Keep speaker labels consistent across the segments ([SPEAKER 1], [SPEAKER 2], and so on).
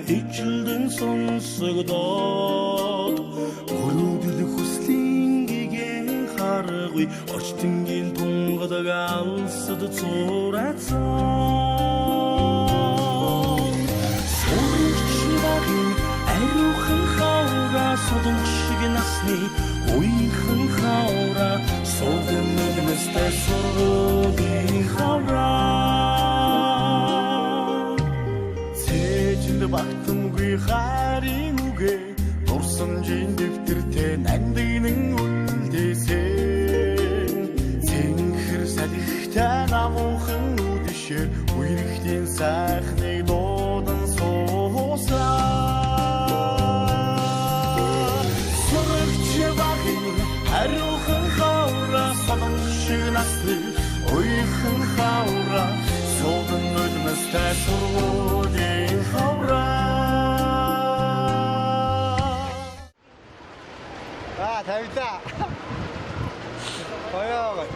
[SPEAKER 1] Ичлэн сонсогдоод мөрөөдөл хүслийн гигэн харгүй орчтынгийн тунгадаг алсад цуурацсан сурагч багийн ариухан хавра содон шиг насны уйхан хавра содон нэмстэй сургуулийн хавра багтамгүй хайрын үгээ дурсамжийн дэвтэртэй нандинэн үлдээсэн цэнхэр салхитай намуухан үдэшээр үерхтийн сайхныг дуудан суусан сурагч багийн хариухан хавра содон шиг насны уйхан хавра содон нулимстай сургуулийн хавра.
[SPEAKER 2] 아, 재밌다. 어여.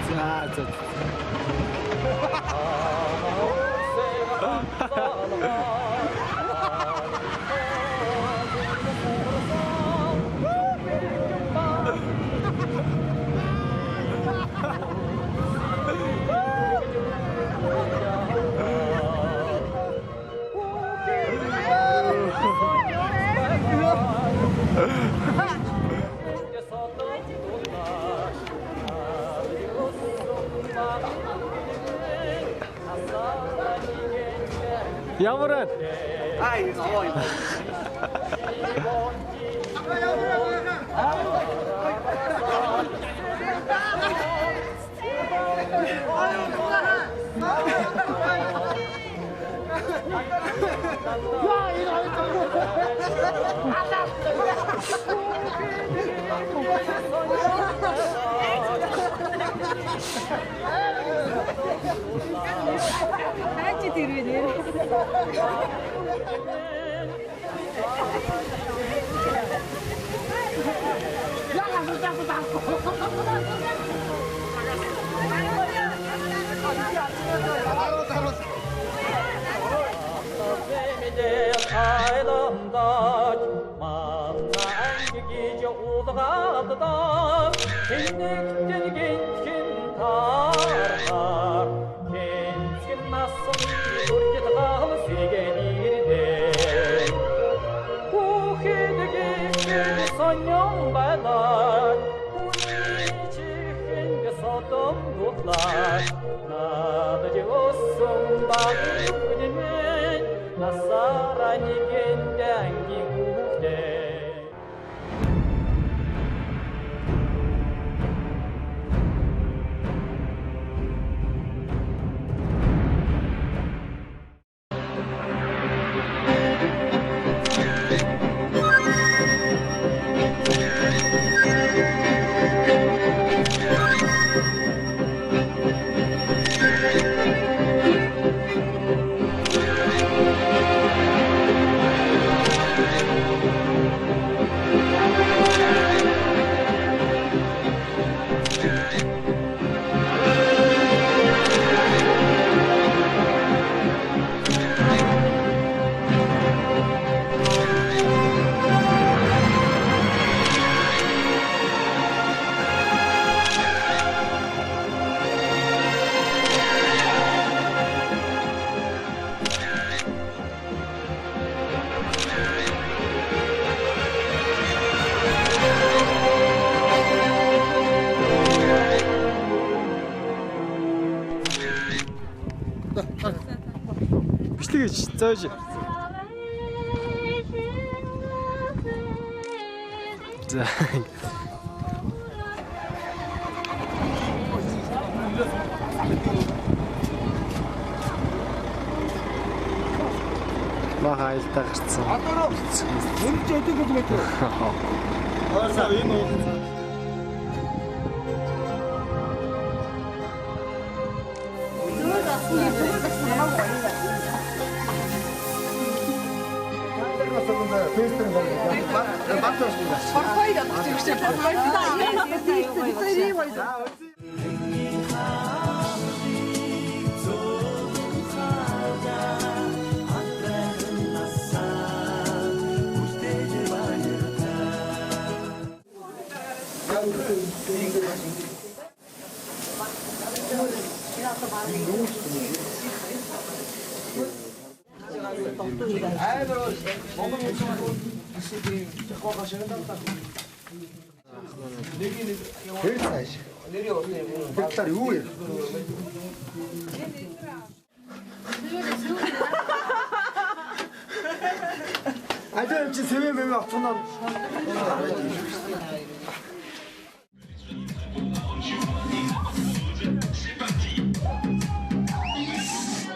[SPEAKER 2] 자, 저.
[SPEAKER 3] Ямар байна?
[SPEAKER 2] Аа, энэ оо.
[SPEAKER 1] Thank
[SPEAKER 3] Тэгэж зөөж. За. Мага аялдаа гарцсан.
[SPEAKER 2] Өргөж өдөг гэж мэдээ.
[SPEAKER 1] Ойрсоо энэ уулын
[SPEAKER 2] Тэр цааш. Тэр талаар юу юм? Ажаа юм чи сэвэ мэмэ авцгаанаа.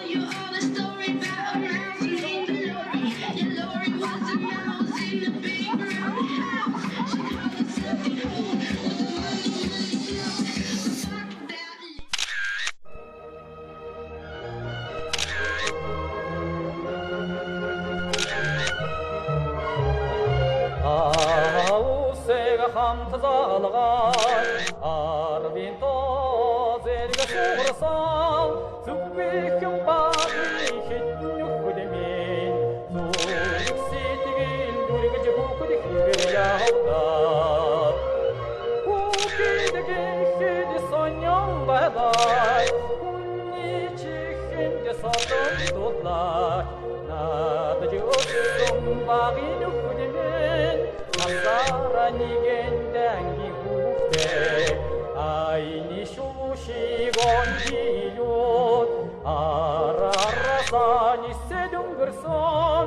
[SPEAKER 4] You all the story about a mouse named Lori. Yeah, Lori was a mouse in a big brown house. She called herself the hoe with the money, money flow. Fuck that.
[SPEAKER 5] Аусэг хамт залгаа арвын тоо зэрэг суурсан зүгвэхэн багын хэд нөхөд минь зүрх сэтгэл дүргэж хүүхэд хിവэр явдаа хүүхэд гэхэд соньон байлаа хүний чихэнд содон дулаа надад өссөн багын нөхөд минь насаараа нэгэн данги хүүхдээ айны шүүшиг онжилүүд арарасаа нисэд өнгөрсөн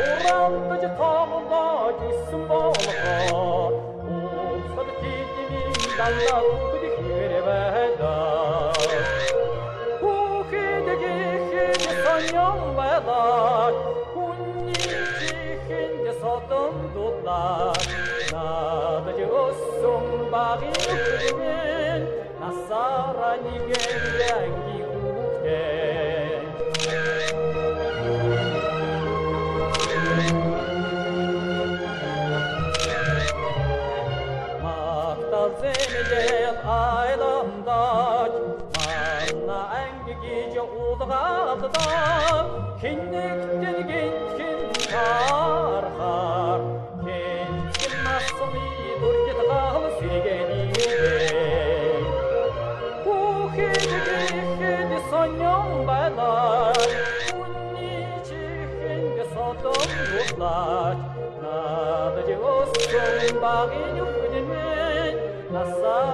[SPEAKER 5] уралдаж тоглож исэн болгоо уусад тэдний дандаа хүүхэд хിവэр байдаг хүүхэд гэхэд соньон байлаа хүний чихэнд содон дулаа надад өссөн багын нөхөд насаараа нэгэн анги хүүхдээ Мактал зэмлэл айламдаж манна анги гэж уулгаалдаа хинэгтэн гинтхэн тархаар хинтхэн насны дүргэл гал сэргэний хүүхэд гэхэд соньон байлаа хүний чихэнд содон дулаач надад өссөн багын нөхөд минь насаараа